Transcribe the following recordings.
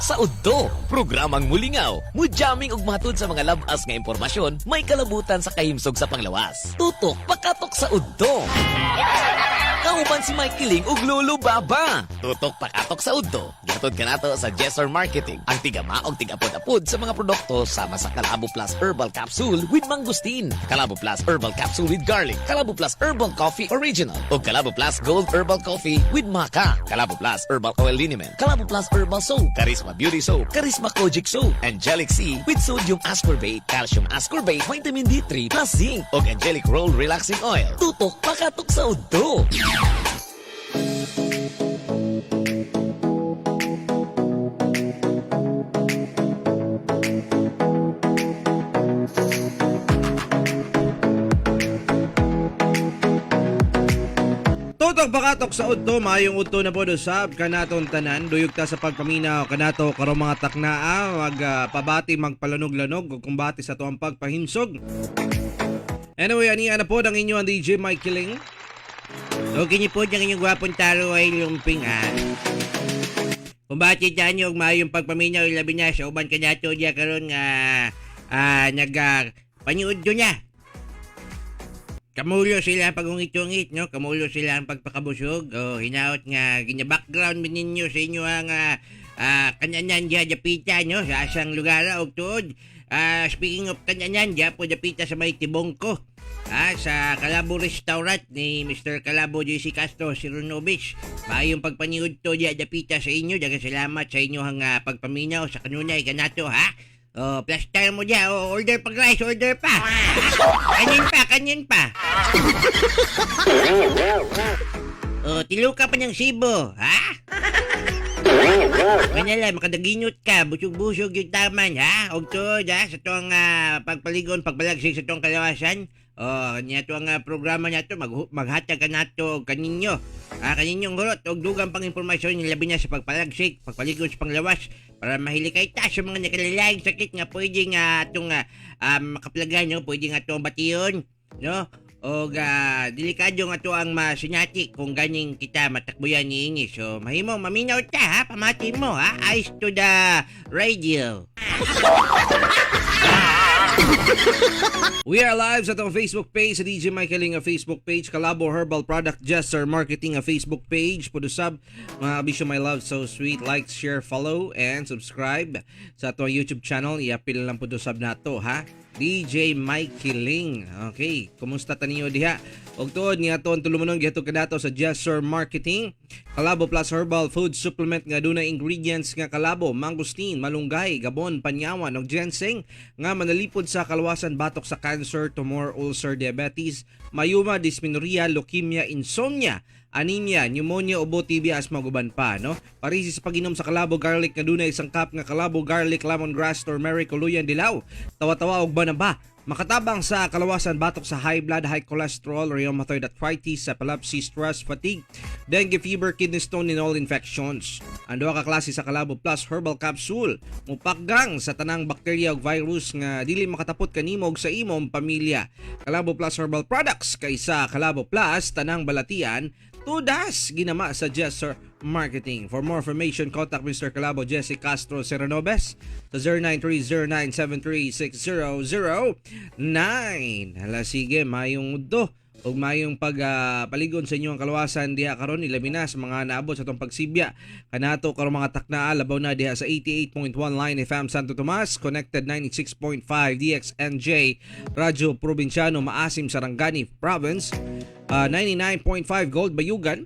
Pakatok sa Udto. Programang mulingaw, mujamming ug matud sa mga labas nga impormasyon may kalabutan sa kahimsog sa panglawas. Tutok Pakatok sa Udto. Kauban si Mike Kiling ug Lolo Baba. Tutok Pakatok sa Udto. Gihatod kanato sa Jessor Marketing. Ang tigama og tigapod-apod sa mga produkto sama sa Kalabo Plus Herbal Capsule with Mangosteen, Kalabo Plus Herbal Capsule with Garlic, Kalabo Plus Herbal Coffee Original, ug Kalabo Plus Gold Herbal Coffee with Maca, Kalabo Plus Herbal Oil Liniment, Kalabo Plus Herbal Soap, Charisma Beauty Soap, Charisma Kojic Soap, Angelic C with Sodium Ascorbate, Calcium Ascorbate, Vitamin D3 plus Zinc, ug Angelic Roll Relaxing Oil. Tutok Pakatok sa Udto. Tutok pakatok sa udto, maayong udto na po usab kanaton tanan, duyog ta sa pagpaminaw kanato karong mga taknaa, magpabati, magpalanog-lanog ug kumbati sa tuang pagpahimsog. Anyway, ani na po ang inyo ang DJ Mike Kiling. Okay niyo po ang inyong gwapong taro ay lumping ha. Kumbati tayo og maayong pagpaminaw labi na sa uban kanato diya karon nga nag paniud niya. Kamulo sila ang pagungit-ungit, no? Kamulo sila ang pagpakabusog. O, hinaot nga, gina-background mi ninyo sa inyo ang kanyanan diya dapita, no? Sa asang lugar og tuod. Speaking of kanyanan, diya po dapita sa may Tibongko. Sa Kalabo Restaurant ni Mr. Kalabo JC Castro Sirunovich. Maayong pagpaniud to diya dapita sa inyo. Daghang salamat sa inyong pagpaminaw sa kanunay kanato, ha? Oh, plaster mo diya. Oh, order pa rice, order pa. Kanin pa, kanin pa. Oh, tiluka pa niyang sibo, ha? Kanya lang, makadaginot ka, busog-busog yung taman, ha? Og tuod, ha? Sa tuwang pagpaligon, pagbalagsig sa tuwang kalawasan. Oh, kanya tuwang programa niya to, maghatag ka nato og kaninyo. Kaninyong hurot, og dugang pang impormasyon, labi na sa pagpalagsig, pagpaligon sa panglawas, para mahilikay ta sa mga nakalalayang sakit nga pwede nga itong makaplagan, no? Pwede nga itong bation, no? O delikado nga to ang masinati kung ganing kita matakbuyan ni ini. So, mahimo, maminaw ta ha, pamati mo ha, eyes to the radio. We are live sa atong Facebook page sa DJ Mike Kiling nga Facebook page, Kalabo Herbal Product Jester Marketing nga Facebook page. Pudusab mga kabisyo, my love so sweet, like, share, follow and subscribe sa atong YouTube channel. Iapil lang pudusab nato ha. DJ Mike Kiling. Okay, kumusta ta ninyo diha? Og tuod nga aton tulumanon gihatod kanato sa Jester Marketing. Kalabo Plus Herbal Food Supplement nga dunay ingredients nga kalabo, mangosteen, malunggay, gabon, panyawan ug ginseng nga manalipod sa kalawasan batok sa cancer, tumor, ulcer, diabetes, mayuma, dysmenorrhea, leukemia, insomnia, anemia, pneumonia, ubo, TB, asthma ug uban pa, no? Parisi sa pag-inom sa kalabo garlic nga dunay isang cup nga kalabo garlic, lemongrass, turmeric, uluyan, dilaw, tawa-tawa ug banaba. Makatabang sa kalawasan batok sa high blood, high cholesterol, rheumatoid arthritis, epilepsy, stress, fatigue, dengue fever, kidney stone, and all infections. Ang duha ka klase sa Kalabo Plus Herbal Capsule mupakgang sa tanang bakterya ug virus nga dili makatapot kanimo ug sa imong pamilya. Kalabo Plus Herbal Products kaysa Kalabo Plus tanang balatian tudas ginama sa Jesser Marketing. For more information, contact Mr. Kalabo Jesse Castro Seranobes sa 0930-973-6009. Hala sige, mayong udto ug mayong pagpaligon sa inyong kalawasan diha karon ilabi na sa mga naabot sa atong pagsibya kanato karong mga taknaa labaw na diha sa 88.1 Line FM Santo Tomas, connected 96.5 DXNJ Radyo Probinsyano Maasim Sarangani Province, 99.5 Gold Bayugan,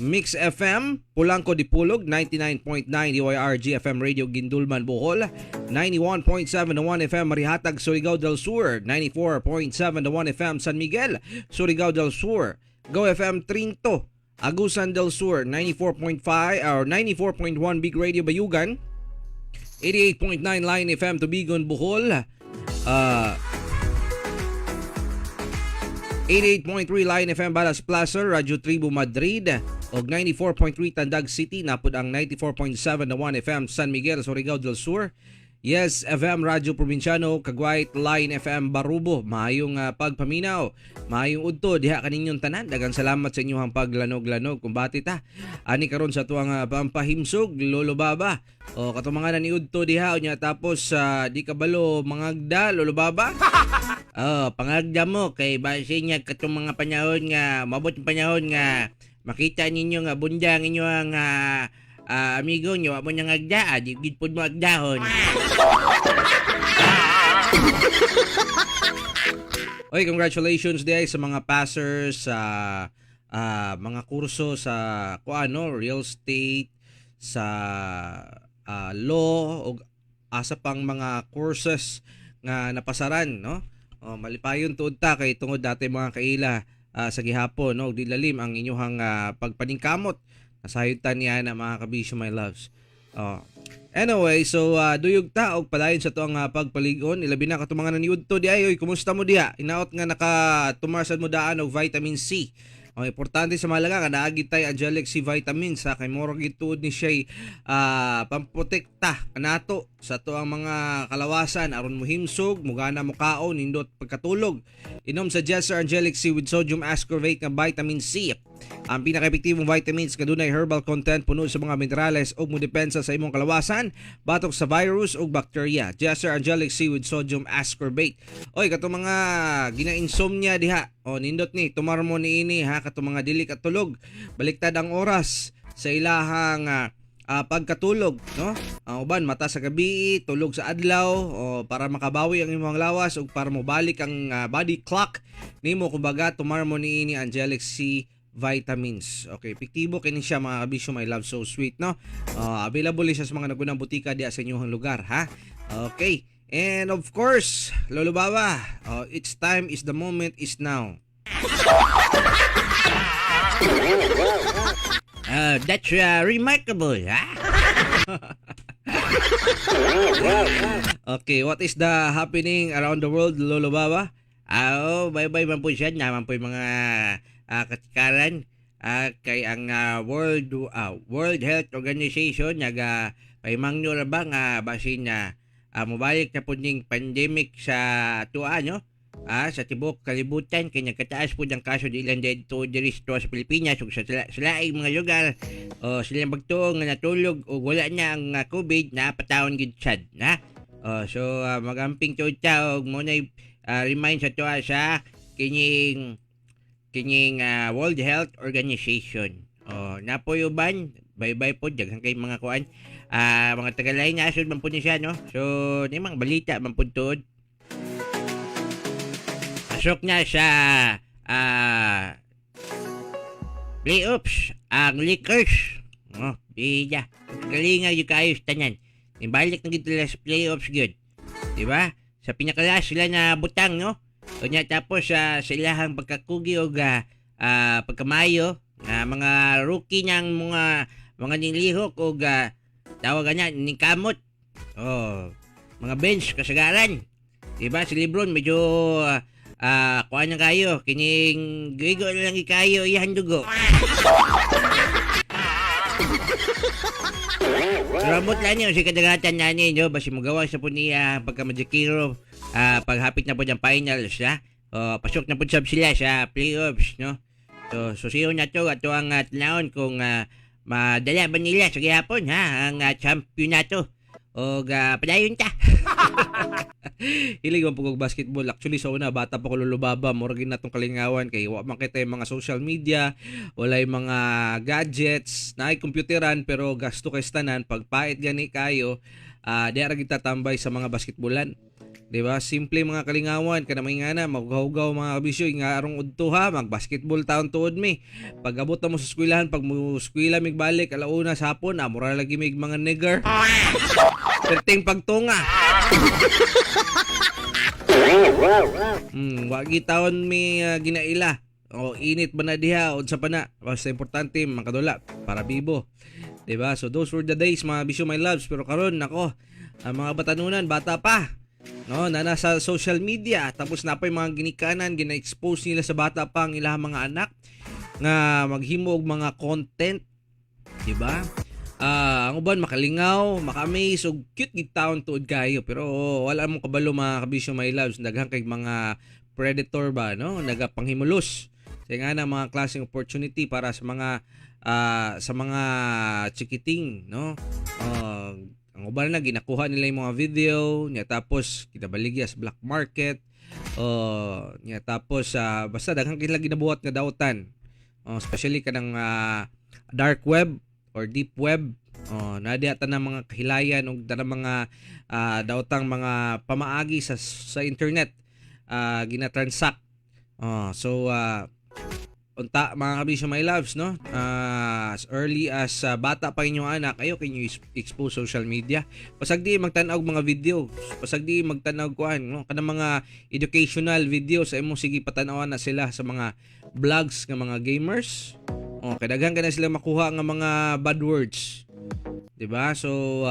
Mix FM, Pulangko Dipulog, 99.9 DYRG FM Radio Gindulman Bohol, 91.7 The 1 FM Marihatag Surigao del Sur, 94.7 The 1 FM San Miguel, Surigao del Sur, Go FM Trinto, Agusan del Sur, 94.5 or 94.1 Big Radio Bayugan, 88.9 Line FM Tubigon Bohol, 88.3 Lion FM Balas Plaza, Radyo Tribu Madrid, og 94.3 Tandag City, napod ang 94.7 na 1 FM San Miguel, Surigao del Sur. Yes FM Radyo Probinsyano, Kagwait Line FM Barubo. Maayong pagpaminaw. Maayong udto diha kaninyong tanan. Daghang salamat sa inyong paglanog-lanog. Kumbati ta. Ani karon sa tuang pampahimsog, Lolo Baba. O katong mga naniudto diha unya tapos sa di kabalo mangagda, Lolo Baba. Oh, pangagda mo kay basin niya katong mga panahon nga mabot ang panahon nga makita ninyo nga bundang inyo ang amigo nyo, wa mo nang agda, di gid pud mo agdahon. Oy, congratulations diay sa mga passers sa mga kurso sa kuano, real estate, sa law ug asa pang mga courses nga napasaran, no? Oh, malipayon tuod ta kay tungod dati mga kaila sa gihapon, no, ug dilalim ang inyuhang pagpaningkamot. Nasayod ta niya na, mga kabisyo, my loves. Oh. Anyway, so duyog ta og padayon sa tuang pagpaligon. Ilabi na katong mga naniudto di ay, oy, kumusta mo diha? Inaot nga nakatumarsad mo daan og vitamin C. Ang importante sa mahalaga kada agi tay Angelic C vitamins ha, kay murag gituod ni siya pamprotekta kanato sa tuang mga kalawasan aron mohimsog, mugana mo kaon, nindot pagkatulog. Inom sa Jesser Angelic C with sodium ascorbate nga vitamin C. Ang pinaka-epektibong vitamins kadunay herbal content, puno sa mga minerales ug modepensa sa imong kalawasan batok sa virus ug bacteria. Jesser Angelic C with sodium ascorbate. Oy, katong mga gina-insomnia diha. O nindot ni, tumar mo niini ha, katong mga dili katulog. Baliktad ang oras sa ilahang pagkatulog, no? Ang uban mata sa gabi, tulog sa adlaw, o para makabawi ang imong lawas ug para mobalik ang body clock nimo kumbaga, tumar mo niini Angelic C vitamins. Okay, epektibo kini siya, mga kabisyo, my love so sweet, no? Available siya sa mga nagunang butika diya sa inyong lugar, ha? Okay. And of course, Lolo Baba, it's time is the moment is now. That's remarkable, ha? Okay, what is the happening around the world, Lolo Baba? Ah, oh, bye-bye man po siya. Naman po yung mga katikaran. Kay ang World Health Organization naga paimangno ra ba nga basin na mobalik na po ning pandemic sa tua, no? Sa tibuok kalibutan kay nagkataas po ang kaso di lang dito diri sa tuwa sa Pilipinas ug sa laing mga lugar. O silang pagtuo nga natulog o wala na ang COVID na patawon gid sad na. O, so magamping tuod ta og mo remind sa tuwa sa kining kining World Health Organization. Oh, napoy uban, bye-bye po daghan kay mga kuan. Mga tagalay na asod man po ni siya, no. So, ni mga balita man pud tuod. Pasok na sa playoffs ang Lakers. Oh, bida. Galinga yung kayo sa tanan. Ibalik na gid sila sa playoffs gyud. Di ba? Sa pinakalas sila na butang, no? Unya tapos sa ilahang pagkakugi og pagkamayo nga mga rookie niyang mga mga nilihok og tawag na ning kamot. Oh, mga bench kasagaran. Di ba? Si LeBron medyo kuan na kayo kining gigo na lang kayo iyahan dugo. Ramot lang niyo si kadagatan na ninyo basi mogawa sa po niya pagka Majikiro paghapit na po ng finals, ha. Oh, pasok na po sab sila sa playoffs, no. So susiyon na to ato ang tinawon kung madala ba nila sa gihapon ha ang championato og padayon ta. Hilig man po kog basketball. Actually, sa una, bata pa ko, Lolo Baba, mura gid natong kalingawan kay wa man kita yung mga social media, walay mga gadgets, naay computeran pero gasto kay tanan pagpait gani kayo, di ra gid tatambay sa mga basketballan. Di ba? Simple mga kalingawan kana may nga na maghugaw, mga kabisyo, nga arong udto ha, mag basketball taon tuod mi. Pag abot na mo sa eskwelahan, pag mo eskwela mig balik alauna sa hapon, mura lagi mig mga nigger. Perting pagtunga. Wagi taon mi ginaila. O init ba na diha unsa pa na. Basta importante makadula para bibo. 'Di ba? So those were the days, mga bisyo, my loves, pero karon nako, ang mga batanunan bata pa. No, na nasa social media tapos na pa yung mga ginikanan gina-expose nila sa bata pa ang ilang mga anak nga maghimo og mga content, 'di ba? Ang uban makalingaw, maka-amaze ug cute gid taon tuod kayo, pero wala mo kabalo, mga kabisyo my loves, daghan kay mga predator ba, no, nagapanghimulos sa nga na mga klaseng opportunity para sa mga chikiting, no. Ang uban na ginakuha nila yung mga video nya, tapos ginabaligya sa black market. Nya tapos basta daghan kila ginabuhat nga dautan. Oh, especially kanang dark web or deep web. Oh, naa diha tanang mga kahilayan ug tanang mga daotang mga pamaagi sa internet ginatransact. Oh, so unta, mga kabisyo my loves, no, as early as bata pa inyong anak, ayo kinyo expose social media. Pasagdi magtan-aw og mga video, pasagdi magtan-aw kuan, no, kanang mga educational video sa imong sige patan-awan na sila sa mga vlogs nga mga gamers. Oh, kay daghan ka na sila makuha nga mga bad words, di ba? So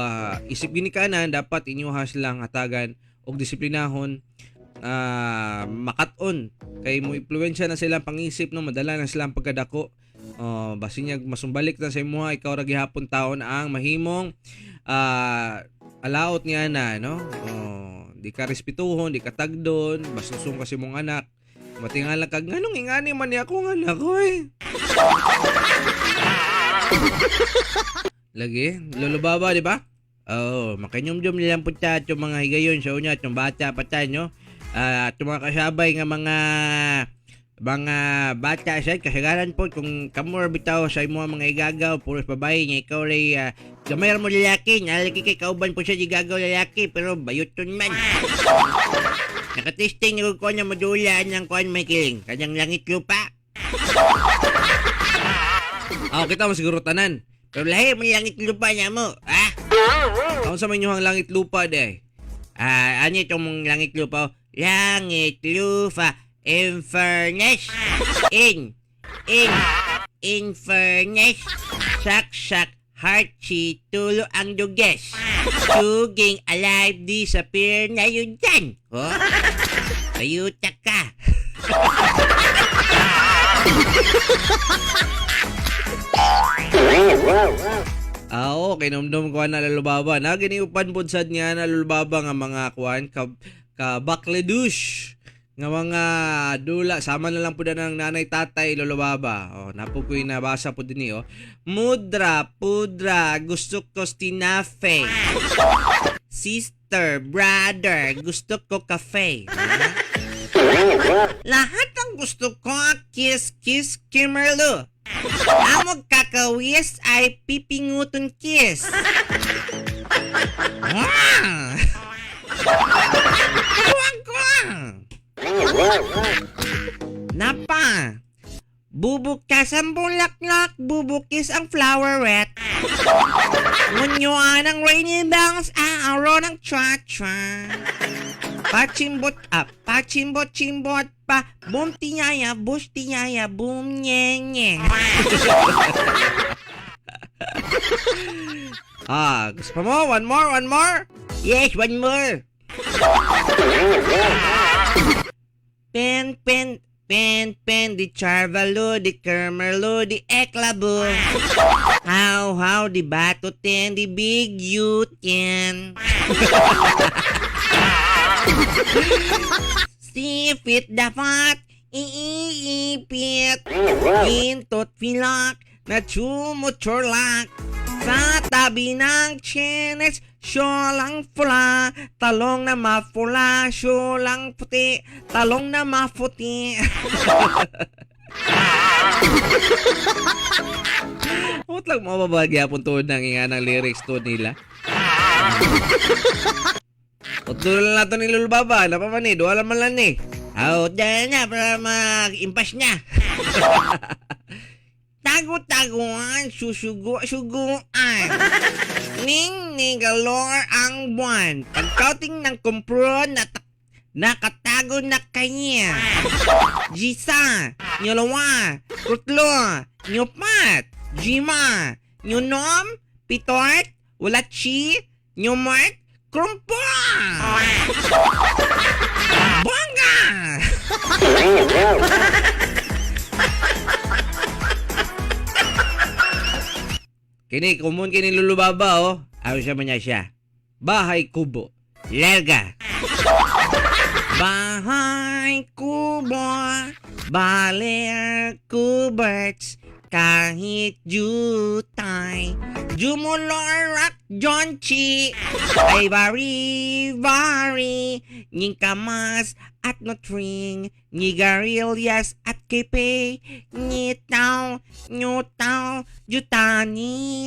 isip ginikanan, dapat inyuha silang hatagan og disiplinahon, makat-on kay mo impluwensya na silang pangisip, no, madala na silang pagkadako. Oh, basin niya masumbalik na sa imuha, ikaw ra gihapon taon ang mahimong alaot niya na, no. Oh, di ka respetuhon, di ka tagdon, bastusong kasi mong anak, matingala kag nganong ingani man niya ako nga anak ko eh. Lagi, Lolo Baba, di ba? Oo, makinyumjum nilang punta at yung mga higayon sa unya at yung bata pa ta, no? At yung mga kasabay nga mga bata sa kasagaran po kung kamor bitaw sa imo mga igagaw puros babae nga ikaw ray gamay ra mo lalaki, nalagi kay kauban po siya igagaw lalaki, pero bayuton man nakatesting yung ko niya madula ng kuan may kiling kanyang langit lupa. Ah, kita mo siguro tanan. Pero lahi mo langit lupa niya mo, ah. Ako sa inyong langit lupa de. Ah, ano itong mong langit lupa? Langit lupa, Infernes, in, Infernes, saksak, heartsi, tulo ang duges. Tuging alive, disappear na yun dyan. Oh? Ayuta ka. Ah, oo, kinumdum ko na, Lolo Baba. Na giniupan pud sad niya na, Lolo Baba, nga mga kuan ka ka bakledush nga mga dula, sama na lang pud na ng nanay tatay, Lolo Baba. Oh, napo ko'y nabasa po din oh. Mudra, pudra, gusto ko tinafe. Sister, brother, gusto ko cafe. Lahat ng gusto ko, kiss, kiss, kimerlo. Amog kakawis ay pipinguton kiss. Ah! Huwag ko! Napa! Bubukas ang bulaklak, bubukis ang floweret. Ngunyuan ang rainy bells, aaro ng cha-cha. Pachimbot up, pachimbot chimbot pa, boom tiyaya, bush tiyaya, boom nye nye. Ah, gusto pa mo? One more, one more? Yes, one more. Pen, pen, pen, pen, di charvalo, di kermerlo, di eklabo. How, di batutin, di big yutin. Sipit dapat, iipit. Gintot pilak, na chumuchorlak. Sa tabi ng chenes, lang pula, talong na mapula, lang puti, talong na maputi. Huwag lang mababagya po tuod ng nga ng lyrics to nila. Utlo lang nato ni Lolo Baba. Napa man eh. Duha lang man lang eh. Aw, dahil na para mag-impas na. Tago-taguan, susugo-suguan. Ning galore ang buwan. Pagkauting ng kumpro na nakatago na kanya. Gisa, nyulawa, rutlo, nyupat, jima, nyunom, pitort, walachi, nyumart, krumpo! Bongga! Kini common kini Lulubaba oh. Aw sa man na siya. Bahay Kubo. Larga. Bahay kubo, baler kuberts, kahit jutay. Jumolorak Jonchi, ay bari bari, ning kamas at notring, ni garillas at kipe, ni tao, nyo tao, jutani.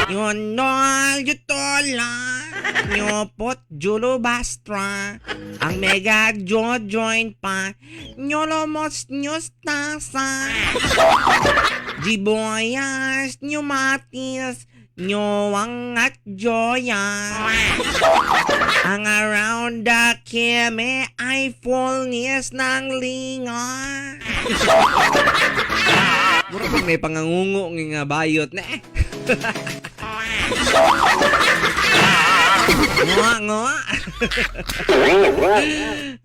Yonol Jutola Nyopot Julo Bastra Ang Mega Jo Joint pa Nyolomos Nyostasa Jiboyas Nyumatis Nyowang at Joya. Ang around the keme ay fullness ng linga. Mura pag may pangangungo nga bayot na eh. Ngoa, ngoa.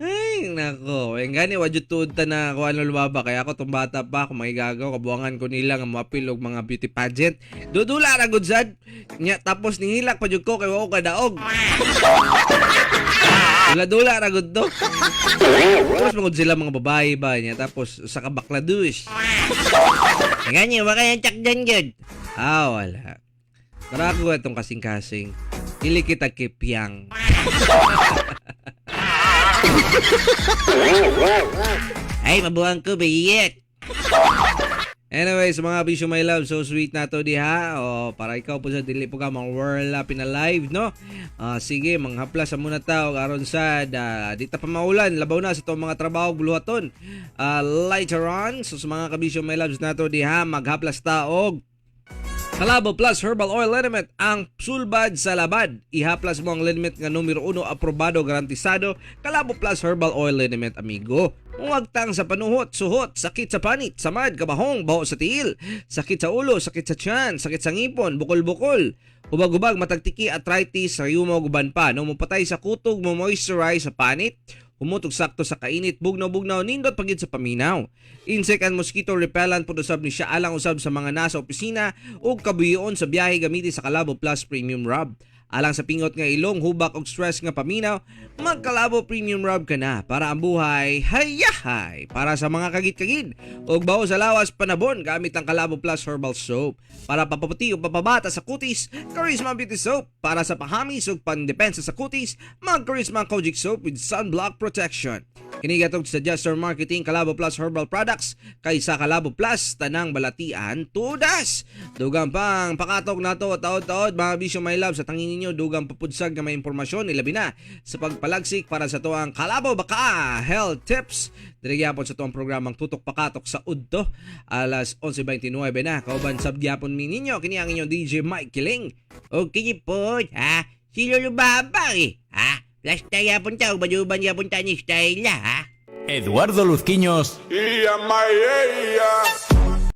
Ay, nako. Eh, gani, wajud tuod ta na kuan, Lulubaba. Kaya ako, tong bata pa, kung magigagaw, kabuangan ko nila nga moapil og mga beauty pageant. Dudula ra gud sad. Nya, tapos nihilak pa jud ko kay wa ko kadaog. Dula-dula ra gud to. Tapos magud sila mga babae ba niya. Tapos sa kabakladush. Gani, wala kayang takdan yun. Ah, wala. Tara ko itong kasing-kasing. Dili kita kipyang. Ay, mabuhang ko, biyit. Anyways, mga bisyo my love, so sweet na to diha. O, para ikaw po sa dili po ka mga world pina live, no? Ah, sige, manghapla sa muna tao aron sa da, di ta pa maulan, labaw na sa itong mga trabaho buluhaton. Ah, later on, so sa mga kabisyo my loves na to diha, maghaplas ta og Kalabo Plus Herbal Oil Liniment, ang sulbad sa labad. Ihaplas mo ang liniment nga numero uno, aprobado, garantisado. Kalabo Plus Herbal Oil Liniment, amigo. Muwagtang sa panuhot, suhot, sakit sa panit, samad, kabahong, baho sa tiil, sakit sa ulo, sakit sa tiyan, sakit sa ngipon, bukol-bukol, hubag-hubag, matagtiki, arthritis, rayuma, guban pa. No, mupatay sa kutog, mo moisturize sa panit, humutog sakto sa kainit, bugnaw-bugnaw, nindot pagid sa paminaw. Insect and mosquito repellent po usab ni siya alang usab sa mga nasa opisina ug kabuyoon sa biyahe, gamiti sa Kalabo Plus Premium Rub. Alang sa pingot nga ilong, hubak og stress nga paminaw, magkalabo Premium Rub ka na para ang buhay hayahay. Para sa mga kagit-kagid ug baho sa lawas panabon gamit ang Kalabo Plus Herbal Soap. Para papaputi o papabata sa kutis, Charisma Beauty Soap. Para sa pahamis ug pandepensa sa kutis, mag Charisma Kojic Soap with sunblock protection. Kini gatog sa Jester Marketing Kalabo Plus Herbal Products kaysa Kalabo Plus tanang balatian tudas. Dugang pang pakatok nato taod-taod, mga bisyo my love, sa tangin ninyo dugang papudsag nga may impormasyon ilabi na sa pagpalagsik para sa tuang Kalabo Baka Health Tips. Diri gyapon sa tuang programang Tutok Pakatok sa Udto alas 11:29 na. Kauban sab gyapon mi ninyo kini ang inyong DJ Mike Kiling. Okay po, ha? Si Lolo Baba, eh. Ha? Plasta yapon ta, uban-uban yapon ta ni style, ha? Eduardo Luzquiños Yeah, my yeah.